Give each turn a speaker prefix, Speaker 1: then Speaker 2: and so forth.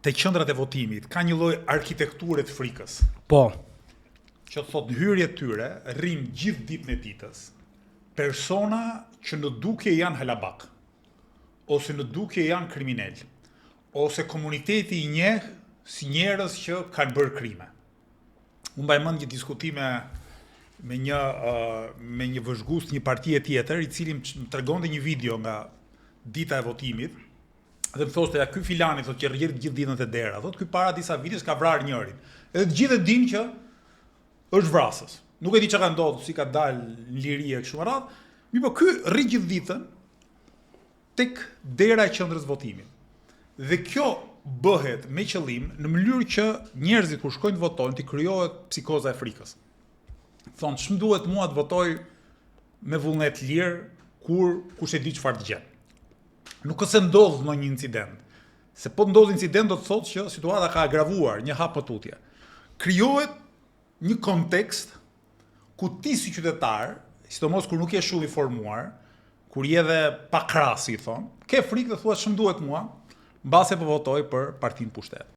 Speaker 1: te qendrat e votimit ka një lloj arkitekture të frikës.
Speaker 2: Po.
Speaker 1: Që thotë në hyrje të tyre rrin gjithë ditën e ditës persona që në dukje janë halabak ose në dukje janë kriminal ose komuniteti i njeh si njerëz që kanë bërë krime. Unë mbaj mend një diskutim me një uh, me një vëzhgues të një partie tjetër, i cili më tregonte një video nga dita e votimit dhe më thoshte ja ky filani thotë që rri gjithë ditën te dera, thotë ky para disa vitesh ka vrarë njërin. Edhe të gjithë e dinë që është vrasës. Nuk e di çka ka ndodhur, si ka dalë në liri e kështu me radhë. Mirëpo ky rri gjithë ditën tek dera e qendrës votimit. Dhe kjo bëhet me qëllim në mënyrë që njerëzit kur shkojnë të votojnë t'i krijohet psikoza e frikës. Thonë, ç'më duhet mua të votoj me vullnet të lirë kur kush e di çfarë të gjen. Nuk është se ndodh ndonjë incident. Se po të ndodh incident do të thotë që situata ka agravuar një hap më tutje. Krijohet një kontekst ku ti si qytetar, sidomos kur nuk je shumë i formuar, kur je edhe pa krah si i thon, ke frikë dhe thua ç'më duhet mua, mbase po votoj për partinë pushtet.